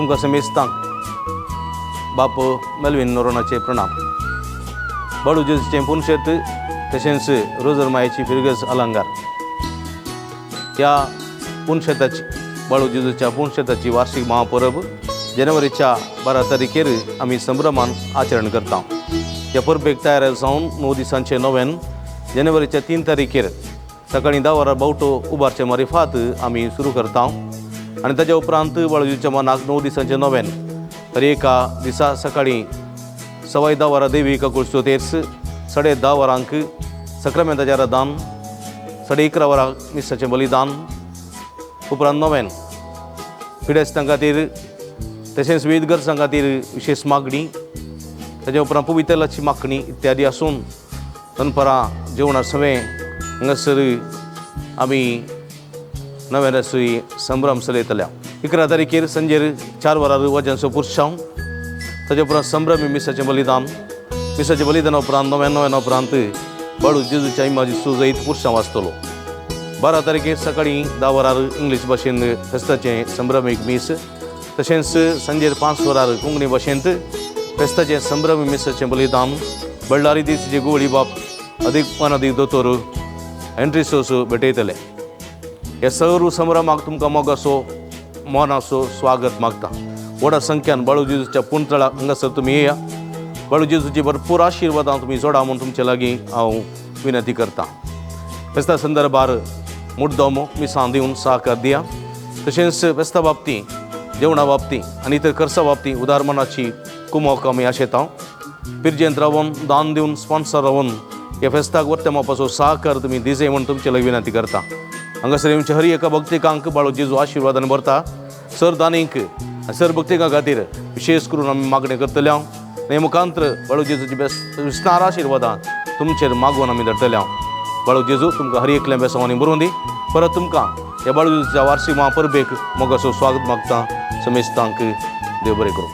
तुमकां समेस्तांक बाप मेलवीन नोरोनाचे प्रणाम. बाळू जेजूचें पुनशेत तशेंच रोजर मायेची फिरगज अलंगार ह्या पुनशेताची, बाळू जेजूच्या पुनशेताची वार्षिक महापरब जानेवारीच्या 12 तारखेर आमी संभ्रमान आचरण करता. ह्या परबेक तयार जावन 9 दिसांचे नव्यान जानेवारीच्या 3 तारखेर सकाळीं 10 वरां बावटो उबारचे मारिफात आमी सुरू करता आनी ताच्या उपरांत बाळू जेजूच्या मनाक 9 दिसांचे नव्यान तर एका दिसा सकाळीं 10:15 वरां देवी काकुळचो तेर्स, 10:30 वरांक सक्रामेंताचें आराधन, 11:30 वरां मिसाचें बलिदान, उपरांत नव्यान पिडेस्तां खातीर तशेंच विविध गरजां खातीर विशेश मागणी, ताच्या उपरांत पवित्रलाची मागणी इत्यादी आसून दनपारां जेवणा सवें हांगासर आमी नव्यान संभ्रम चलयतल्या. 11 तारखेर सांजेर 4 वरां वजांचो पुरशांव, ताच्या उपरांत संभ्रमी मिसाचें बलिदान, मिसाचें बलिदाना उपरांत नव्यान नव्यान उपरांत बाळू जेजूच्या इमाजी जैत पुरशांव आसतलो. 12 तारखेर सकाळीं 10 वरार इंग्लीश भाशेन फेस्ताचें संभ्रमीक मीस, तशेंच सांजेर 5 वरार कोंकणी भाशेंत फेस्ताचें संभ्रमी मिसाचें बलिदान. बल्लारी दीस जे गोवळी बाप अदीक अनदीक दोतोर एंट्री सोस भेटयतले. ह्या सर्व संभ्रमाक तुमकां मोगाचो मोनाचो स्वागत मागता. व्हडा संख्यान बाळू जेजूच्या पुंतळाक हांगासर तुमी येया. बाळू जेजूची भरपूर आशिर्वादां तुमी जोडा म्हूण तुमचे लागीं हांव विनंती करता. फेस्ता संदर्भार मुद्दम मिसां दिवन सहकार दिया. तशेंच फेस्ता बाबती, जेवणा बाबती आनी इतर खर्चा बाबती उदार मनाची कुमोक आमी आशेता. पिरजेंत रावन दान दिवन स्पॉन्सर रावन ह्या फेस्ताक वर्ते मापाचो सहकार तुमी दिजे म्हूण तुमचे लागीं विनंती करता. हांगासर येवचे हर एका भक्तिकांक बाळू जेजू आशिर्वादान भरता. सर दानींक सर भक्तिकां खातीर विशेष करून आमी मागणें करतले हांव आनी मुखांत्र बाळू जेजूची बेस विस्तार आशिर्वादां तुमचेर मागून आमी धरतले हांव. बाळू जेजू तुमकां हर एकल्या बेसांवांनी बरोवन दी. परत तुमकां ह्या बाळू जेजूच्या वार्षिक महापरबेक मोगाचो स्वागत मागता. समेस्तांक देव बरें करूं.